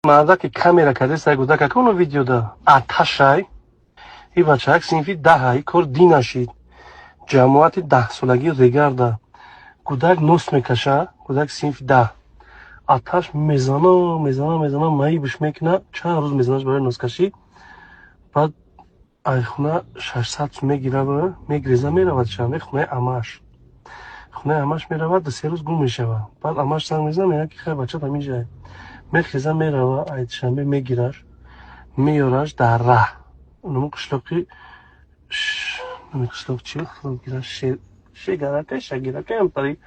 Мардаки камера кардеса, гудака куно видеода аташай. И бачаак синфи 10-ай, кор динашид. Ҷамоати 10-солагӣ Регарда. Гудак нос мекаша, гудак синфи 10. Аташ мезана, мезана, мезана, маибш мекуна, чанд рӯз мезанаш барои носкашӣ. Баъд айхона 600 сум мегира, мегиреза, меравад шанбе хонаи амаш. Хонаи амаш меравад, 2-3 рӯз гум мешавад. Баъд амаш занг мезанад, мегӯяд, ки хай, бачат ҳаминҷае. Мехеза, мерава, ай Душанбе мегираш, меёраш, дар раҳ ному қишлоқи, қишлоқ чи Шегарака, Шагирака, ҳамтари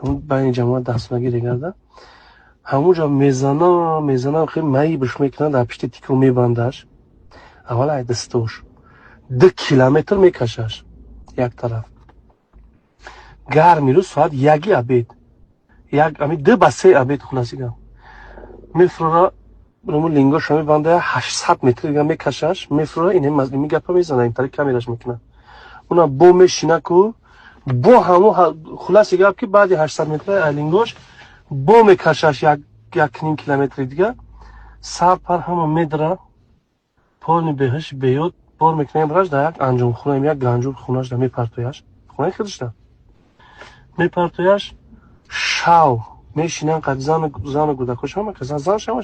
байни ҷамоат 10-солагӣ Регарда. Ҳамунҷо мезана, мезана, хеле маибш мекунад, дар пишти тико мебандаш. Аввал ай дастош 2 километр мекашаш як тараф. Гарми рӯз, соат 1-и обед, як ами 2 ба 3 обед, хулоси гап, мефурора, ному лингоша мебанда, 800 метр дига мекашаш, мефурора, ин гапа мезана, интари камераш мекунад, уна бо мешина ку бо ҳамо. Хулоси гап, ки баъди 800 метр лингош бо мекашаш 1.5 километри дига, сар пар ҳама медра, полный беҳуш беёд бор мекунем, раш дар як анҷомхона, як ганҷур хонаш да мепартояш, хонаи худашда мепартояш. Шав мешинан қад зану гудакош, ҳама каса зан шава.